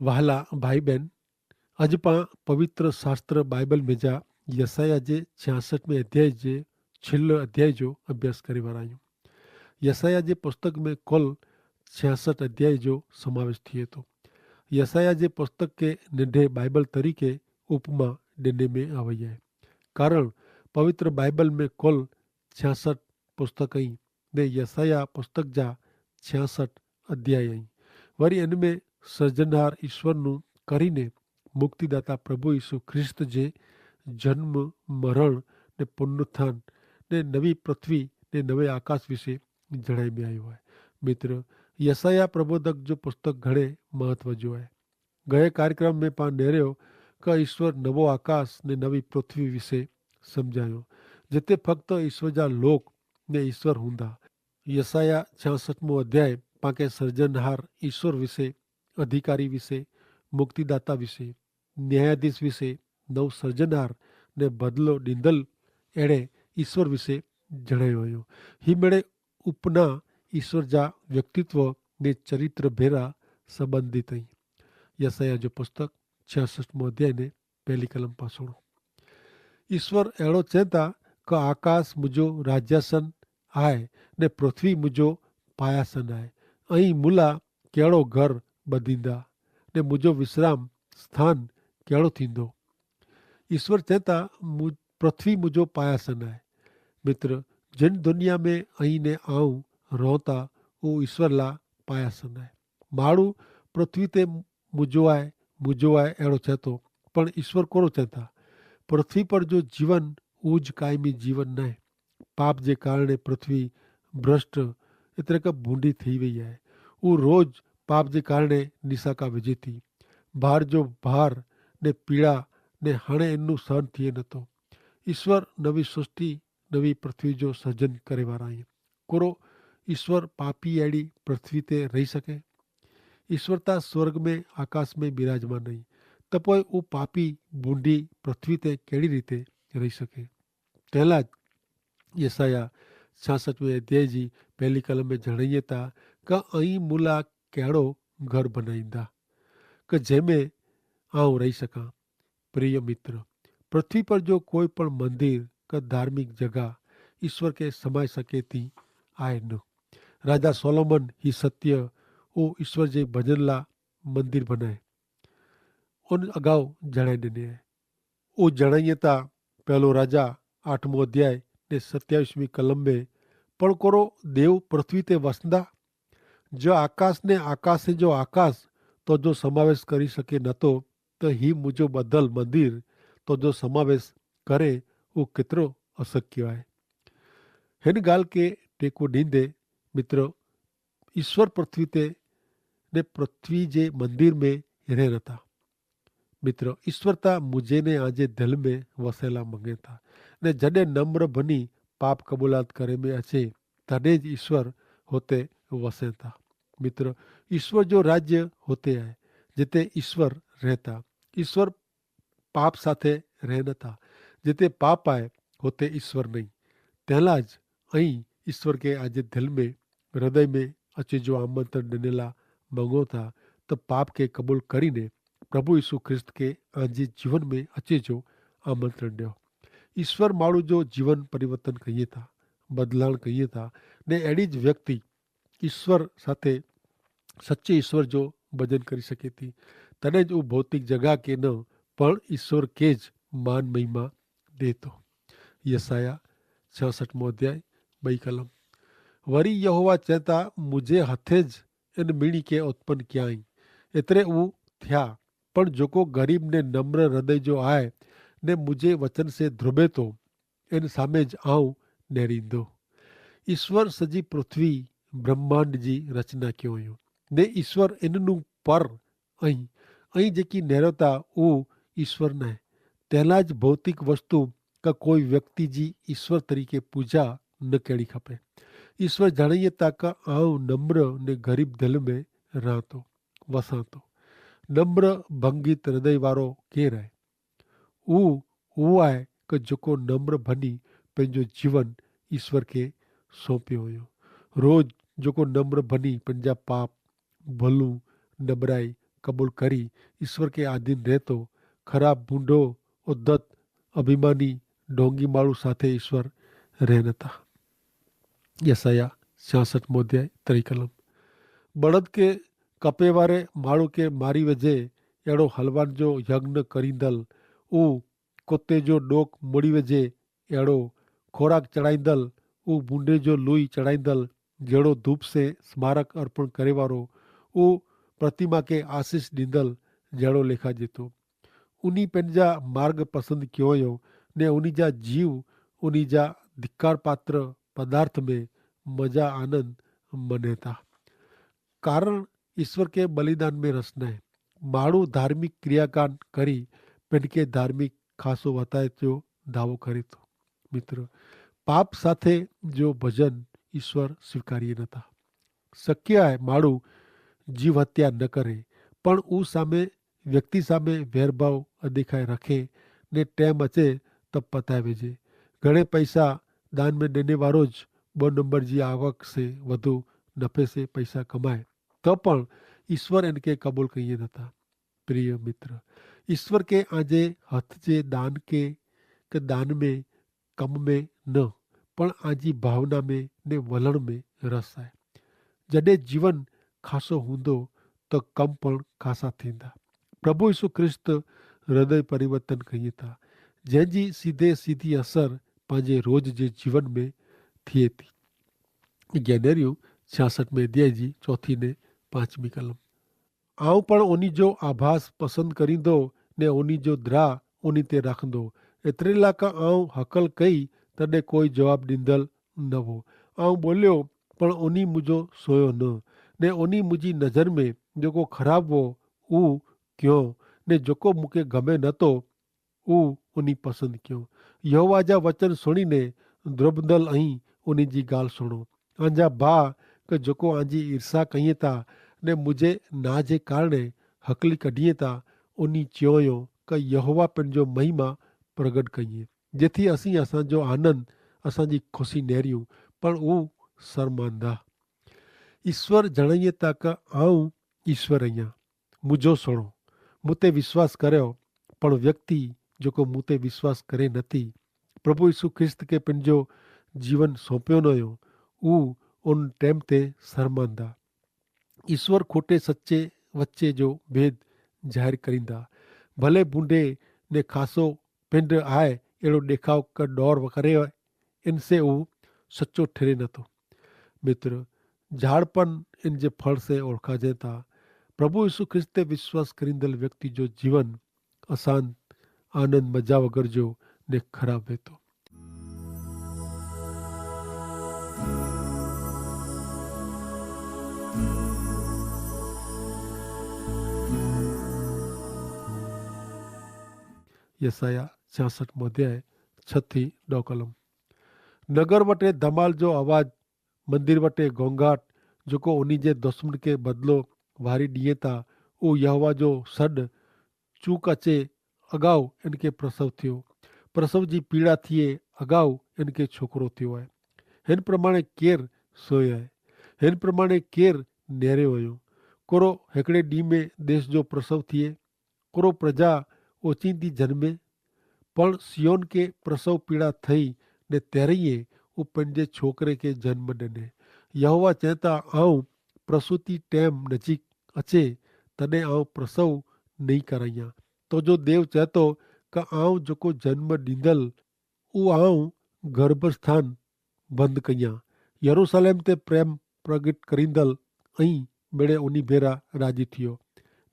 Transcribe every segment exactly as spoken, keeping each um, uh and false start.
વહાલા ભાઈ બહેન, અજ પાં પવિત્ર શાસ્ત્ર બાઈબલ મેં જા યસાયાહ જે છ્યાસઠ મેં અધ્યાય જે છેલ્લો અધ્યાય જો અભ્યાસ કરી વારા આયું. યસાયાહ જે પુસ્તક મેં કુલ છ્યાસઠ અધ્યાય જો સમાવેશ થિયે તો. યસાયાહ જે પુસ્તક કે નેંધે બાઈબલ તરીકે ઉપમા દેને મેં આવય હૈ. કારણ પવિત્ર બાઈબલ મેં કુલ છ્યાસઠ પુસ્તક અહીં, ને યસાયાહ પુસ્તક જા છ્યાસઠ અધ્યાય અહીં. વરી એન મેં સર્જનહાર ઈસ્વરનું કરીને મુક્તિદાતા પ્રભુ ઈસુ ખ્રિસ્ત જે જન્મ, મરણ, ને પુનરુત્થાન, ને નવી પૃથ્વી ને નવે આકાશ વિશે જણાઈ મેં આયો હૈ. મિત્ર, યસાયાહ પ્રબોધક જો પુસ્તક ઘણે મહત્વ જો હૈ. ગયે કાર્યક્રમ મેં પાં નેર્યો કે ઈસ્વર નવો આકાશ ને નવી પૃથ્વી વિશે સમઝાયો, જેતે ફક્ત ઈસ્વર જા લોક ને ઈસ્વર હુંદા. યસાયાહ છ્યાસઠ મું અધ્યાય પાંકે સર્જનહાર ઈસ્વર વિશે, અધિકારી વિશે, મુક્તિદાતા વિશે, ન્યાયાધીશ વિશે, નવ સર્જનહાર ને બદલો દીંદલ એડે ઈસ્વર વિશે જણાયો અયો. હી મેડે ઉપના ઈસ્વર જા વ્યક્તિત્વ ને ચરિત્ર ભેરા સંબંધિત અહીં. યસાયાહ જો પુસ્તક છ્યાસઠ મું અધ્યાય ને પહેલી કલમ પાસોડો. ઈસ્વર એડો ચેતા કે આકાશ મુજો રાજ્યાસન આય, ને પૃથ્વી મુજો પાયાસન આય. અહીં મુલા કેડો ઘર બધીંદા, ને મુજો વિશ્રામ સ્થાન કેડો થીંદો? ઈસ્વર ચેતા પૃથ્વી મુજો પાયાસન આય. મિત્ર, જેન દુનિયા મેં અહીં ને આઉં રોતા ઉ ઈસ્વર લા પાયાસન આય. માડૂ પૃથ્વી તે મુજો આય, મુજો આય એડો ચેતો, પણ ઈસ્વર કોરો ચેતા? પૃથ્વી પર જો જીવન ઉજ કાયમી જીવન નાય. પાપ જે કારણે પૃથ્વી ભ્રષ્ટ એતરે કે ભૂંડી થઈ વય આય. ઉ રોજ પાપ જે કારણે નિસાકા વિજેતી ભાર જો ભાર ને પીડા ને હણે એનનું સહન થિયે નતો. ઈસ્વર નવી સૃષ્ટિ, નવી પૃથ્વી જો સર્જન કરેવારા હૈં. કોરો ઈસ્વર પાપી એડી પૃથ્વી તે રહી શકે? ઈસ્વર તા સ્વર્ગ મેં આકાશ મેં બિરાજમાન નહીં, તપોય ઉપાપી ભૂંડી પૃથ્વી તે કેડી રીતે રહી શકે? તેલા જ યસાયાહ છાસઠ મેં અધ્યાય જી પહેલી કલમ મેં જણાયે તા કે અહીં મુલા કહેડો ઘર બનાઈંદા, કે જેમે આઉં રહી સકાં. પ્રિય મિત્ર, પૃથ્વી પર જો કોઈ પણ મંદિર કે ધાર્મિક જગા ઈસ્વર કે સમાઈ સકે તી આય ન. રાજા સોલોમન હી સત્ય ઓ ઈસ્વર જે ભજન લા મંદિર ભનાએ. ઉન અગાઉ જણાઈ દેને આય. ઓ જણાઈ તા પહેલો રાજા આઠમો અધ્યાય ને સત્યાવિશ મી કલમ મેં, પણ કોરો દેવ પૃથ્વી તે વસંદા? જો આકાશ ને આકાશ જો આકાશ તો જો સમાવેશ કરી શકે નતો, તો હી મુજો બધલ મંદિર તો જો સમાવેશ કરે, ઉં કેતરો અસક્ય આય. હેન ગાલ કે ટેકો દીંદે, મિત્ર, ઈસ્વર પૃથ્વી તે ને પૃથ્વી જે મંદિર મેં રહે નતા. મિત્ર, ઈસ્વર તા મુઝે ને આજે ધલ મેં વસેલા મંગેતા, ને જડે નમ્ર ભની પાપ કબૂલાત કરે મેં અચે, તને જ ઈસ્વર હોતે વસેતા. મિત્ર, ઈસ્વર જો રાજ્ય હોતે આય, જેતે ઈસ્વર રહેતા. ઈસ્વર પાપ સાથે રહેનતા. જેતે પાપ આય હોતે ઈસ્વર નહીં. તેલા જ અહીં ઈસ્વર કે આજે ધલ મેં હૃદય મેં અચે જો આમંત્રણ ડેનેલા મંગો થા, તો પાપ કે કબૂલ કરીને પ્રભુ ઈસુ ખ્રિસ્ત કે આજે જીવન મેં અચે જો આમંત્રણ ડ્યો. ઈસ્વર માળું જો જીવન પરિવર્તન કહિએ થા, બદલાણ કહિએ થા, ને એડી જ વ્યક્તિ ઈસ્વર સાથે સચ્ચે ઈસ્વર જો ભજન કરી શકે તી. તને જ ઉં ભૌતિક જગા કે ન, પણ ઈસ્વર કે જ માન મહિમા દેતો. યસાયાહ છસઠ મોં અધ્યાય બઈ કલમ. વરી યહોવા ચેતા, મુઝે હથે જ એન મિણી કે ઉત્પન ક્યાંય. એતરે ઉં થ્યા, પણ જોકો ગરીબ ને નમ્ર હૃદય જો આય ને મુઝે વચન સે ધ્રુબે તો, એન સામે જ આઉં નેરીંદો. ઈસ્વર સજી પૃથ્વી બ્રહ્માંડ જી રચના ક્યો અયો, ને ઈસ્વર એનનું પર અહીં અહીં જેકી નેરવતા ઉં ઈસ્વર નાય. તેલા જ ભૌતિક વસ્તુ કા કોઈ વ્યક્તિ જી ઈસ્વર તરીકે પૂજા ન કહેણી ખપે. ઈસ્વર જણાયે તા કા આઉં નમ્ર ને ગરીબ ધલ મેં રાંતો વસાંતો. નમ્ર ભંગિત હૃદય વારો કેહ રહે? ઉહ ઉહ આય કે જોકો નમ્ર ભની પહને જો જીવન ઈસ્વર કે સોંપ્યો હોયો. રોજ જોકો નમ્ર ભની પહને જા પાપ, ભલૂં, નબરાઈ, કબૂલ કરી ઈસ્વર કે આધીન રહેતો. ખરાબ ભૂંડો ઉદ્ધત અભિમાની ઢોંગી માળુ સાથે ઈસ્વર રહેન તા. યસાયાહ છાસઠ મોધ્યાય ત્રિકલમ. બળદ કે કપેવારે માળુ કે મારી વજે એડો હલવાન જો યજ્ઞ કરીંદલ ઉ કોતે જો ડોક મોડી વજે એડો ખોરાક ચડાઈંદલ ઉ ભૂંડે જો લુઈ ચડાઈંદલ જેડો ધૂપ સે સ્મારક અર્પણ કરેવારો ઉ પ્રતિમા કે આશિષ દીંદલ જેડો લેખા જેતો. ઉની પેનજા માર્ગ પસંદ ક્યોંયો ને ઉની જા જીવ ઉની જા ધિક્કારપાત્ર પદાર્થ મેં મજા આનંદ મનેતા. કારણ ઈસ્વર કે બલિદાન મેં રસનાએ માણુ ધાર્મિક ક્રિયાકાન કરી પેનકે ધાર્મિક ખાસો વતાય તો ધાવો કરે તો. મિત્ર, પાપ સાથે જો ભજન ઈસ્વર સ્વીકારી નતા. શક્ય હૈ માણુ જીવ હત્યા ન કરે, પણ ઉ સામે વ્યક્તિ સામે વૈરભાવ અધિકાય રાખે ને ટેમ અચે તબ પતાય વેજે. ઘણે પૈસા દાન મેં દેને વારો જ બહ નંબર જી આવક સે વધુ નફે સે પૈસા કમાય તો પણ ઈસ્વર એનકે કબૂલ કહિયે નતા. પ્રિય મિત્ર, ઈસ્વર કે આજે હત જે દાન કે કે દાન મેં કમ મેં ન પણ આજી ભાવના મેં ને વલણ મેં રસ આય. જડે જીવન ખાસો હુંદો તો કમ પણ ખાસા થીંદા. પ્રભુ ઈસુ ખ્રિસ્ત હૃદય પરિવર્તન કહિયે થા જેન જી સીધે સીધી અસર પાંજે રોજ જે જીવન મેં થિયે થી. ગેનેરિયું છાસઠ મેં અધ્યાય જી ચોથી ને પાંચમી કલમ. આઉં પણ ઓની જો આભાસ પસંદ કરીંદો ને ઓની જો દ્રા ઓની તે રાખંદો. એતરેલા કા આઉં હકલ કઈ તદે કોઈ જવાબ દીંદલ ન વો. આઉં બોલ્યો પણ ઓની મુજો સોયો ન ને ઓની મુજી નજર મેં જોકો ખરાબ વો ઉ ક્યો ને જોકો મુકે ગમે નતો ઉ ઉની પસંદ ક્યો. યહોવા જા વચન સુણીને દ્રબદલ અહીં ઉની જી ગાલ સુણો. આંજા ભા કે જોકો આંજી ઈર્ષ્યા કહિયે તા ને મુઝે ના જે કારણે હકલી કઢ઼િયે તા ઉની ચ્યોંયો કે યહોવા પન જો મહિમા પ્રગટ કહિયે જેથી અસી અસાંજો આનંદ અસાંજી ખુશી નેર્યું. પણ ઉ સરમાન દા ઈસ્વર જણાયે તા કે આઉં ઈસ્વર અહિયા. મુજો સણો મુતે વિશ્વાસ કર્યો. પણ વ્યક્તિ જોકો મુતે વિશ્વાસ કરે નથી પ્રભુ ઈસુ ખ્રિસ્ત કે પન જો જીવન સોંપ્યો નયો ઉ ઉન ટેમ તે સરમાન દા. ઈસ્વર ખોટે સચ્ચે વચ્ચે જો ભેદ જાહેર કરીંદા. ભલે ભૂંડે ને ખાસો પિંડ આય એડો દેખાવ કર દોર વકરે ઇનસે ઉ સચો ઠેરે નતો. મિત્ર, ઝાડપન ઇન જે ફળ સે ઓળખા જેતા. પ્રભુ ઈસુ ખ્રિસ્તે વિશ્વાસ કરીંદલ વ્યક્તિ જો જીવન અસાન આનંદ મજા વગર જો ને ખરાબ વેતો. યસાયાહ છાસઠ મોધ્યાય છ થી દો કલમ. નગર વટે ધમાલ જો અવાજ મંદિર વટે ગોંગાટ જોકો ઉની જે દુશ્મન કે બદલો વારી દિયે તા ઉ યહોવા જો સડ ચૂક અચે અગાઉ એનકે પ્રસવ થયો. પ્રસવ જી પીડા થિયે અગાઉ એનકે છોકરો થયો હૈ. હેન પ્રમાણે કેર સોય હૈ. હેન પ્રમાણે કેર નેરે વયો. કોરો હેકડ઼ે દી મેં દેશ જો પ્રસવ થિયે કોરો પ્રજા ઓચિંતી જન્મે. પણ સિયોન કે પ્રસવ પીડા થઈ ને તેરૈયે ઉપને છોકરે કે જન્મ દને. યહોવા ચેતા આઉં પ્રસૂતિ ટેમ નજીક અચે તદે આઉં પ્રસવ નહીં કરાઈયા. તો જો દેવ ચેતો કે આઉં જોકો જન્મ દીંદલ ઉ આઉં ગર્ભ સ્થાન બંધ કહિયા. યરુસલેમ તે પ્રેમ પ્રગટ કરીંદલ અહીં મેળે ઉની ભેરા રાજી થિયો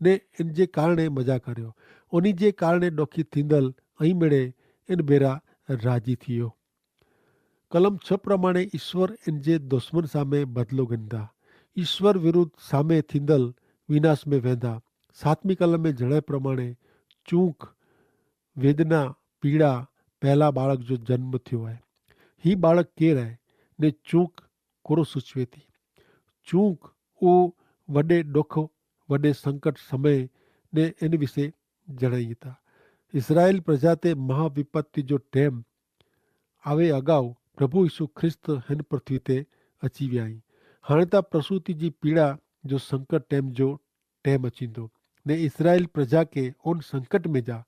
ને એન જે કારણે મજા કર્યો. ઉની જે કારણે ડોખી થીંદલ અહીં મેળે એન ભેરા રાજી થિયો. કલમ છ પ્રમાણે ઈસ્વર એન જે દુશ્મન સામે બદલો ગિનદા. ઈસ્વર વિરુદ્ધ સામે થીંદલ વિનાશ મેં વેંદા. સાતમી કલમ મેં જણાય પ્રમાણે ચૂંક વેદના પીડા પહેલા બાળક જો જન્મ થયો હૈ. હી બાળક કેર હૈ ને ચૂંક કોરો સૂચવે થી? ચૂંક ઉ વડે દુખ વડે સંકટ સમય ને એન વિશે જણાયતા. ઇસરાયેલ પ્રજા તે મહાવિપત્તિ જો ટેમ આવે અગાઉ પ્રભુ ઈસુ ખ્રિસ્ત હેન પૃથ્વી તે અચીવ્યા હૈં. હાણે તા પ્રસૂતિ જી પીડા જો સંકટ ટેમ જો ટેમ અચીંદો. ને ઇસરાયેલ પ્રજા કે ઓન સંકટ મેં જા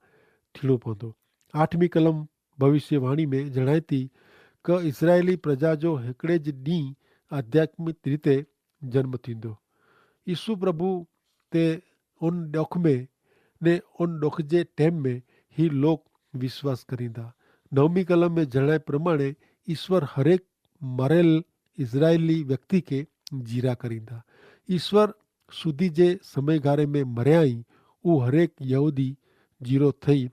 થીણો પોંદો. આઠમી કલમ ભવિષ્યવાણી મેં જણાયતી કે ઇસરાયેલી પ્રજા જો હેકડ઼ે જ દી આધ્યાત્મિક રીતે જન્મ થીંદો. ઈસુ પ્રભુ તે ઓન ડોખ મેં ને ઓન ડોખ જે ટેમ મેં હી લોક વિશ્વાસ કરીંદા. નવમી કલમ મેં જણાય પ્રમાણે ઈસવર હરેક મરેલ ઇસરાયેલી વ્યક્તિ કે જીરા કરીંદા. ઈસ્વર સુધી જે સમયગારે મેં મર્યાઈ ઉં હરેક યહૂદી જીરો થઈ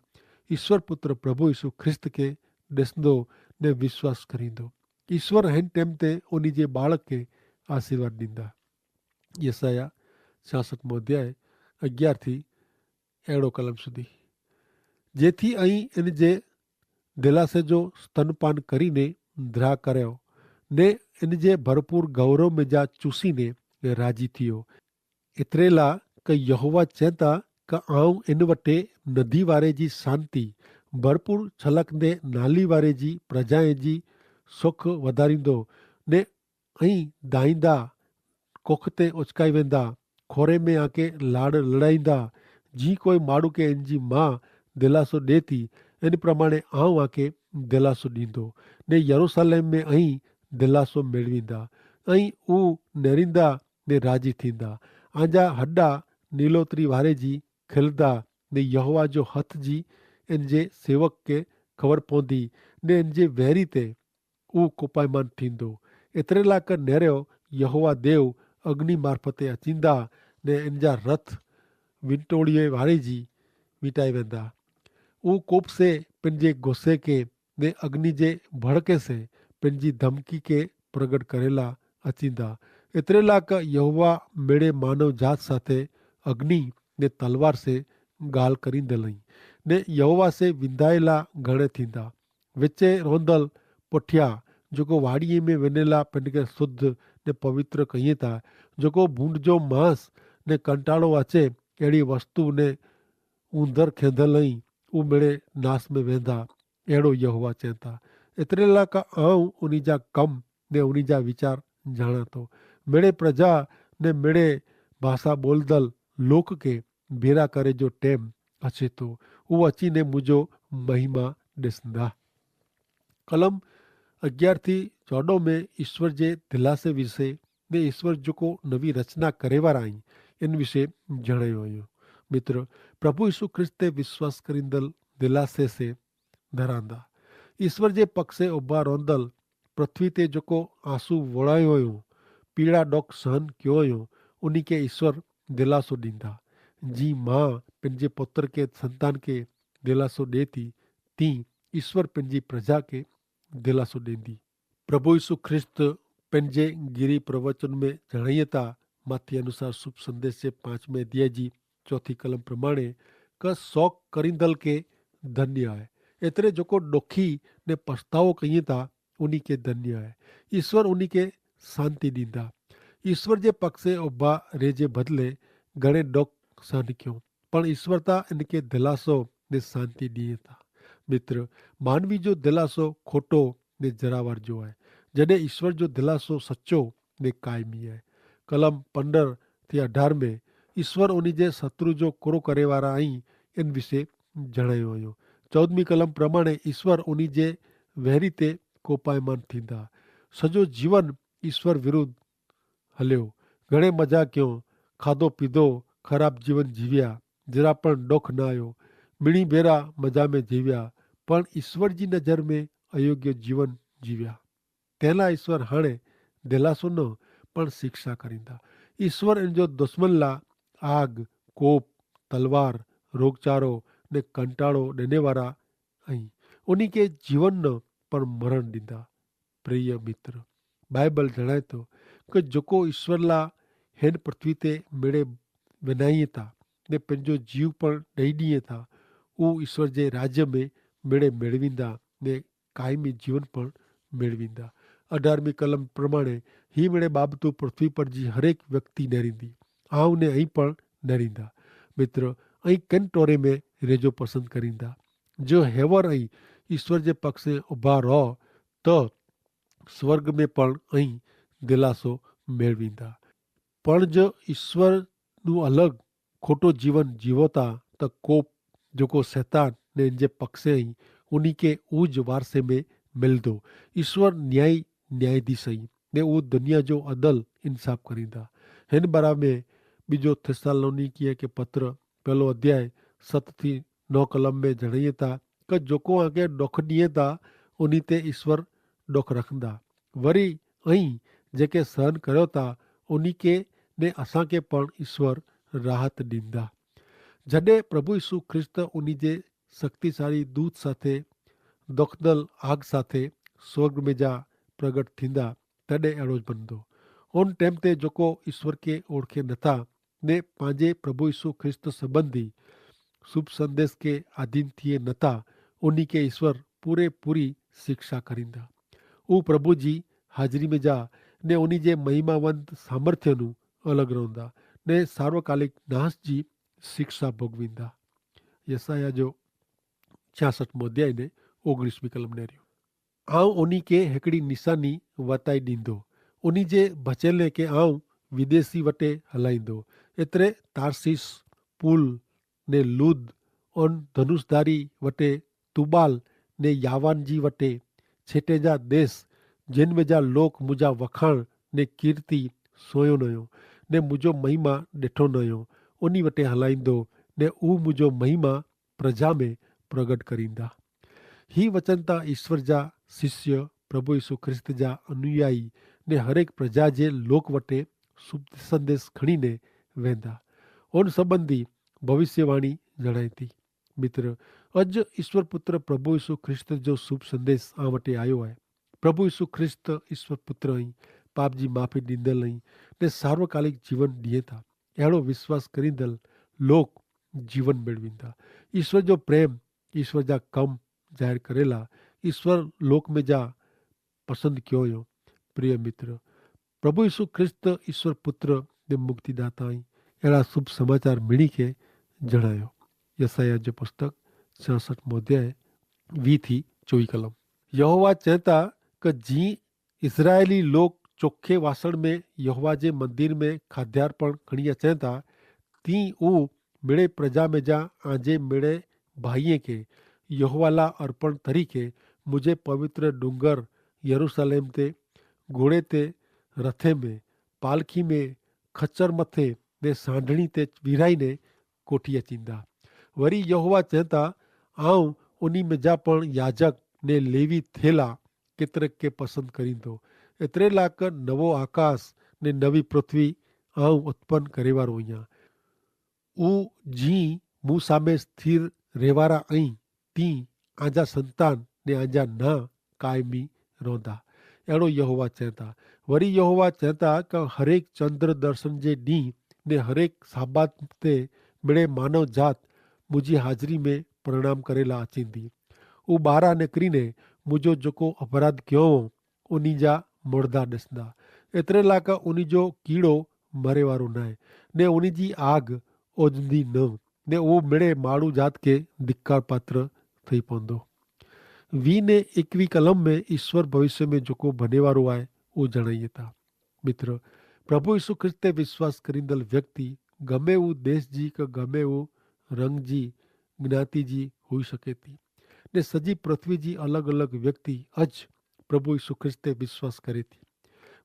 ઈસ્વર પુત્ર પ્રભુ ઈસુ ખ્રિસ્ત કે દેસદો ને વિશ્વાસ કરીંદો. ઈસ્વર હેન ટેમ તે ઉની જે બાળક કે આશીર્વાદ દીંદા. યસાયાહ છાસઠ મોધ્યાય અગિયાર થી એડો કલમ સુધી. જેથી અહીં એન જે દિલાસે જો સ્તનપાન કરીને દ્રા કર્યો ને એન જે ભરપૂર ગૌરવ મેં જા ચૂસીને રાજી થિયો. એતરેલા કે યહોવા ચેતા કે આઉં એન વટે નદી વારે જી શાંતિ ભરપૂર છલક ને નાલી વારે જી પ્રજાએ જી સુખ વધારીંદો ને અહીં ધાઈંદા કોખ તે ઓચકાઈ વેંદા ખોરે મેં આકે લાડ લડાઈંદા. જી કોઈ માડૂ કે એન જી મા દિલાસો દેતી એન પ્રમાણે આઉં આકે દિલાસો દીંદો. ને યરૂસાલેમ મેં અહીં દિલાસો મેળવીંદા. અહીં ઉં નેરીંદા ને રાજી થીંદા. આંજા હડા નીલોતરી વારે જી ખેલદા. ને યહોવા જો હથ જી એન જે સેવક કે ખબર પોંદી ને એન જે વહેરી તે ઉં કોપાઈમાન થીંદો. એતરેલા કર નેર્યો યહોવા દેવ અગ્નિ મારફતે અચીંદા ને એનજા રથ વિંટોળીએ વારે જી વિંટાઈ વેંદા. ઉં કોપ સે પેનજે ગોસે કે ને અગ્નિ જે ભડકે સે પેનજી ધમકી કે પ્રગટ કરેલા અચીંદા. એતરેલા કર યહોવા મેળે માનવ જાત સાથે અગ્નિ ને તલવાર સે ગાલ કરીંદે લઈ ને યહોવા સે વિંધાયેલા ઘણે થીંદા. વેચે રોંધલ પઠ્યા જોકો વાડિયે મેં વેનેલા પેનકે શુદ્ધ ને પવિત્ર કહિયે તા. જોકો ભૂંડ જો માંસ ને કંટાળો વાચે એડી વસ્તુ ને ઉંધર ખેંધલ અહીં ઉમેડે નાસ મેં વેંધા. એડો યહોવા ચેંતા એતરેલા કા આઉં ઉની જા કમ ને ઉની જા વિચાર જાણા તો મેડે પ્રજા ને મેડે ભાષા બોલદલ લોક કે ભેરા કરે જો ટેમ અછે તો ઉં અચી ને મુજો મહિમા દેસંદા. કલમ અગિયાર થી ચોડો મેં ઈસ્વર જે દિલાસે વિશે ને ઈસ્વર જોકો નવી રચના કરેવારા અહીં એન વિશે જણાયો અયો. મિત્ર, પ્રભુ ઈસુ ખ્રિસ્તે વિશ્વાસ કરીંદલ દિલાસે સે ધરાંદા. ઈસ્વર જે પક્ષે ઉભા રોંદલ પૃથ્વી તે જોકો આંસુ વોળાયો અયો પીડા ડોક સહન ક્યો અયો ઉની કે ઈસ્વર દિલાસો દીંદા. જી મા પેનજે પોતર કે સંતાન કે દિલાસો દેતી તી ઈસ્વર પેનજી પ્રજા કે દિલાસો દેંદી. પ્રભુ ઈસુ ખ્રિસ્ત પેનજે ગિરી પ્રવચન મેં જણાયતા માથી અનુસાર શુભ સંદેશ જે પાંચમે અધ્યાય જી ચોથી કલમ પ્રમાણે કે શોક કરીંદલ કે ધન્ય હૈ. એતરે જોકો ડોખી ને પસ્તાવો કહિયે તા ઉની કે ધન્ય હૈ. ઈસ્વર ઉની કે શાંતિ દીંદા. ઈસ્વર જે પક્ષે ઉભા રેજે બદલે ઘણે ડોખ સહન ક્યો પણ ઈસ્વર તા એનકે દિલાસો ને શાંતિ દિયે તા. મિત્ર, માનવી જો દિલાસો ખોટો ને જરાવર જો હૈ, જડે ઈસ્વર જો દિલાસો સચો ને કાયમી હૈ. કલમ પંદર થી અઢાર મેં ઈસ્વર ઉની જે શત્રુ જો કોરો કરેવારા અહીં એન વિશે જણાયો અયો. ચૌદમી કલમ પ્રમાણે ઈસ્વર ઉની જે વહેરી તે કોપાયમાન થીંદા. સજો જીવન ઈસ્વર વિરુદ્ધ હલ્યો. ઘણે મજા ક્યો, ખાધો પીધો, ખરાબ જીવન જીવ્યા, જરા પણ ડોખ ના આયો. મિણી ભેરા મજા મેં જીવ્યા, પણ ઈસ્વર જી નજર મેં અયોગ્ય જીવન જીવ્યા. તેના ઈસ્વર હાણે દેલાસો ન પણ શિક્ષા કરીંદા. ઈસ્વર એન જો દુશ્મન લા આગ, કોપ, તલવાર, રોગચારો ને કંટાળો દેને વારા અહીં ઉની કે જીવન ન પણ મરણ દીંદા. પ્રિય મિત્ર, બાઈબલ જણાયતો કે જોકો ઈસ્વર લા હેન પૃથ્વી તે મેળે વેનાઈ તા ને પેનજો જીવ પણ દઈ દિયે તા ઉં ઈસ્વર જે રાજ્ય મેં મેળે મેળવીંદા ને કાયમી જીવન પણ મેળવીંદા. અઢારમી કલમ પ્રમાણે હી મેળે બાબતો પૃથ્વી પર જી હરેક વ્યક્તિ નેરીંદી. આવ ને અહીં પણ નેરીંદા. મિત્ર, અહીં કેન ટોરે મેં રેજો પસંદ કરીંદા? જો હેવર અહીં ઈસ્વર જે પક્ષે ઉભા રહો તો સ્વર્ગ મેં પણ અહીં દિલાસો મેળવીંદા. પણ જો ઈસ્વર નું અલગ ખોટો જીવન જીવો તા તો કોપ જોકો સૈતાન ને ઇનજે પક્ષે હૈં ઉની કે ઉજ વારસે મેં મિલ દો. ઈસ્વર ન્યાયી ન્યાયાધીશ હૈં ને ઉજ દનિયા જો અદલ ઇનસાફ કરીંદા. હેન બરા મેં બીજો થિસ્સાલોનીકીય કે પત્ર પહેલો અધ્યાય સત થી નવ કલમ મેં જણાયે તા કે જોકો આગે ડોખ દિયે તા ઉની તે ઈસ્વર ડોખ રખંદા. વરી અહીં જેકે સહન કર્યો તા ઉની કે ને અસાંકે પણ ઈસ્વર રાહત દીંદા. જડે પ્રભુ ઈસુ ખ્રિસ્ત ઉની જે શક્તિશાળી દૂત સાથે દોખદલ આગ સાથે સ્વર્ગ મેં જા પ્રગટ થીંદા તેડે એડો જ બનદો. ઉન ટેમ તે જોકો ઈસ્વર કે ઓળખે નથા ને પાંજે પ્રભુ ઈસુ ખ્રિસ્ત સંબંધી શુભ સંદેશ કે આધીન થિયે નથા ઉની કે ઈસ્વર પૂરે પૂરી શિક્ષા કરીંદા. ઉહ પ્રભુ જી હાજરી મેં જા ને ઉની જે મહિમાવંત સામર્થ્યનું અલગ રહોંદા ને સાર્વકાલિક નાસ જી શિક્ષા ભોગવીંદા. યસાયાહ જો છ્યાસઠ મોં અધ્યાય ને ઓગણીસમી કલમ નેર્યો. આઉં ઉની કે હેકડી નિશાની વતાઈ દીંદો ઉની જે ભચેલે કે આઉં વિદેશી વટે હલાઈંદો. એતરે તાર્શીશ, પૂલ ને લૂદ, અન ધનુષધારી વટે તુબાલ ને યાવાન જી વટે છેટે જા દેશ જેન મેં જા લોક મુજા વખાણ ને કીર્તિ સોયો નયો ને મુજો મહિમા દેઠો નયો ઉની વટે હલાઈંદો ને ઉહ મુજો મહિમા પ્રજા મેં પ્રગટ કરીંદા. હી વચન તા ઈસ્વર જા શિષ્ય પ્રભુ ઈસુ ખ્રિસ્ત જા અનુયાયી ને હરેક પ્રજા જે લોક વટે શુભ સંદેશ ખણીને વેંદા. ઉન સંબંધી ભવિષ્યવાણી જણાયતી. મિત્ર, અજ ઈસ્વર પુત્ર પ્રભુ ઈસુ ખ્રિસ્ત જો શુભ સંદેશ આ વટે આયો હૈ. પ્રભુ ઈસુ ખ્રિસ્ત ઈસ્વર પુત્ર અહીં, પાપ જી માફી દીંદલ અહીં ને સાર્વકાલિક જીવન દિયે તા એડો વિશ્વાસ કરીંદલ લોક જીવન મેળવીંદા. ઈસ્વર જો પ્રેમ, ઈસ્વર જા કમ જાહેર કરેલા ઈસ્વર લોક મેં જા પસંદ ક્યો યો. પ્રિય મિત્ર, પ્રભુ ઈસુ ખ્રિસ્ત ઈસ્વર પુત્ર ને મુક્તિદાતા અહીં એડા શુભ સમાચાર મિણી કે જણાયો. યસાયાહ જો પુસ્તક છાસઠ મોં અધ્યાય વી થી ચોવી કલમ. યહોવા ચેંતા કે જી ઇસરાયેલી લોક ચોખે વાસણ મેં યહોવા જે મંદિર મેં ખાધ્યાર પણ ખણિયા ચેંતા, તી ઉં મેળે પ્રજા મેં જા આજે મેળે ભાઈએ કે યહોવાલા અર્પણ તરીકે મુઝે પવિત્ર ડુંગર યરુસાલેમ તે ઘોડે તે રથે મેં પાલખી મેં ખચર મતે ને સાંઢણી તે વિરાઈ ને કોઠિયા ચીંદા. વરી યહોવા ચેંતા, આઉં ઉની મેં જા પણ યાજક ને લેવી થેલા કેતરેક કે પસંદ કરીંદો. એતરેલા કે નવો આકાશ ને નવી પૃથ્વી આઉં ઉત્પન કરેવારો અહિયા. ઉં જી મુસામે સ્થિર રહેવારા અહીં તી આજા સંતાન ને આજા ના કાયમી રોંધા. એડો યહોવા ચેંતા. વરી યહોવા ચેંતા કે હરેક ચંદ્રદર્શન જે દી ને હરેક સાબાત તે મેળે માનવ જાત મુઝે હાજરી મેં પરિણામ કરેલા અચીંદી. ઉબારા ને કરીને મુઝો જોકો અપરાધ ક્યોં ઉની જા મરદા દસદા. એતરેલા કે ઉની જો કીડો મરેવારો નાય ને ઉની જી આગ ઓજની ન ને ઉં મેળે માડૂ જાત કે ધિક્કાર પાત્ર થઈ પોંદો. વી ને એકવી કલમ મેં ઈસ્વર ભવિષ્ય મેં જોકો ભનેવારો આય ઉં જણાઈ થા. મિત્ર, પ્રભુ ઈસુ ખ્રિસ્તે વિશ્વાસ કરીંદલ વ્યક્તિ ગમે ઉં દેશ જી કે ગમે ઉં રંગ જી જ્ઞાતિ જી હોઈ શકે તી ને સજી પૃથ્વી જી અલગ અલગ વ્યક્તિ અજ પ્રભુ ઈસુ ખ્રિસ્તે વિશ્વાસ કરે તી.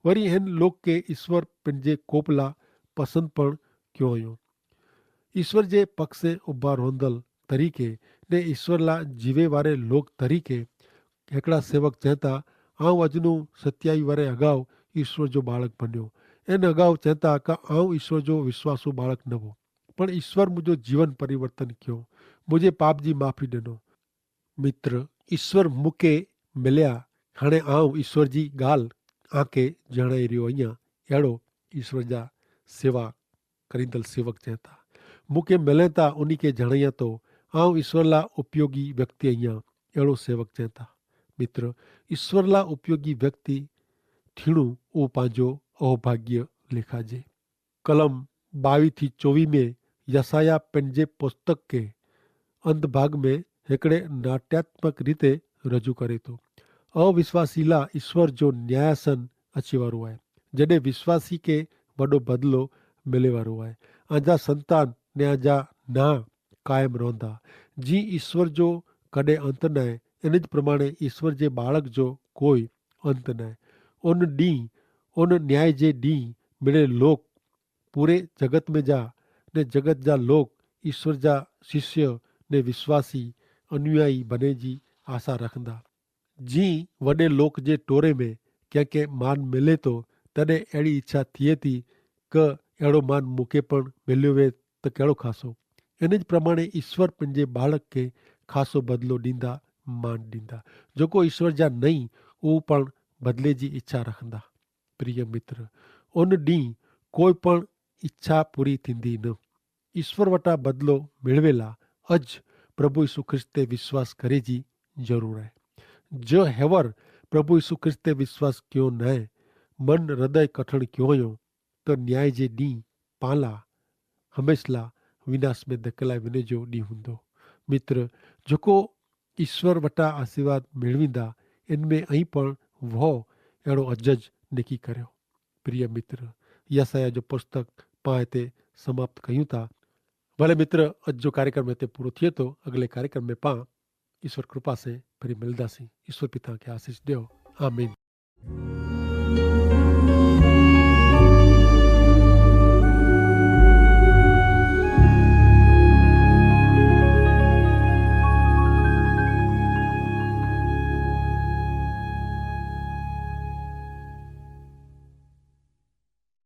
વરી હેન લોક કે ઈસ્વર પેનજે કોપલા પસંદ પણ ક્યો અયો. ઈસ્વર જે પક્ષે ઉભા રોંધલ તરીકે ને ઈસ્વર લા જીવે વારે લોક તરીકે હેકડા સેવક ચેંતા, આઉં અજનું સત્યાઈ વારે અગાઉ ઈસ્વર જો બાળક બન્યો. એન અગાઉ ચેંતા કા આઉં ઈસ્વર જો વિશ્વાસુ બાળક નવો, પણ ઈસ્વર મુજો જીવન પરિવર્તન ક્યો, મુજે પાપ જી માફી દેનો. મિત્ર, ઈસ્વર મુકે મિલ્યા. હણે આઉં ઈસ્વર જી ગાલ આકે જણાઈ રહ્યો અહિયા એડો ઈસ્વર જા સેવા કરીંદલ સેવક ચેંતા. મુકે મિલેતા ઉની કે જણાયા તો આઉં ઈસ્વર લા ઉપયોગી વ્યક્તિ અહિયા એડો સેવક ચેંતા. મિત્ર, ઈસ્વર લા ઉપયોગી વ્યક્તિ થીણું ઉપાજો અવભાગ્ય લેખાજે. કલમ બાવી થી ચોવી મેં યસાયાહ પન જે પુસ્તક કે અંત ભાગ મેં હેકડ઼ે નાટ્યાત્મક રીતે રજૂ કરે તો. અવિશ્વાસીલા ઈસ્વર જો ન્યાયાસન અચ્છે વારો આય, જડ઼ે વિશ્વાસી કે વડો બદલો મેલે વારો આય. આજા સંતાન ન્યા જા ના કાયમ રોંધા. જી ઈસ્વર જો કડ઼ે અંત નાય, એન જ પ્રમાણે ઈસ્વર જે બાળક જો કોઈ અંત નાય. ઉન ડીંહ ઉન ન્યાય જે ડીંહ મેળે લોક પૂરે જગત મેં જા ને જગત જા લોક ઈસ્વર જા શિષ્ય ને વિશ્વાસી અનુયાયી બને જી આશા રખંદા. જી વડે લોક જે ટોરે મેં ક્યાંકે માન મેલે તો તદે એડી ઇચ્છા થિયે તી કે એડો માન મુકે પણ મેલ્યો વે તો કેડો ખાસો? એન જ પ્રમાણે ઇશ્વર પન જે બાળક કે ખાસો બદલો દીંદા, માન દીંદા. જોકો ઇશ્વર જા નહીં ઉવ પણ બદલે જી ઇચ્છા રખંદા. પ્રિય મિત્ર, ઉન દી કોઈ પણ ઇચ્છા પૂરી થીંદી ન. ઇશ્વર વટા બદલો મેળવેલા અજ પ્રભુ ઇશુ ખ્રિસ્ત તે વિશ્વાસ કરે જી જરૂર હૈ. જો હેવર પ્રભુ ઇશુ ખ્રિસ્ત તે વિશ્વાસ ક્યો નાય, મન હૃદય કઠણ ક્યો યો, તો ન્યાય જે દી પાલા હમેંશલા વિનાશ મેં દકેલા વિને જો દી હુંદો. મિત્ર, જોકો ઇશ્વર વટા આશીર્વાદ મેળવીંદા એન મેં અહીં પણ વહો એડો અજ જ નેકી કર્યો. પ્રિય મિત્ર, યસાયા જો પુસ્તક પાં એતે સમાપ્ત કહ્યું તા. ભલે મિત્ર, અજ જો કાર્યક્રમ એતે પૂરો થિયે તો અગલે કાર્યક્રમ મેં પાં ઇશ્વર કૃપા સે ફરી મિલદા સી. ઇશ્વર પિતા કે આશીસ દેવ. આમીન.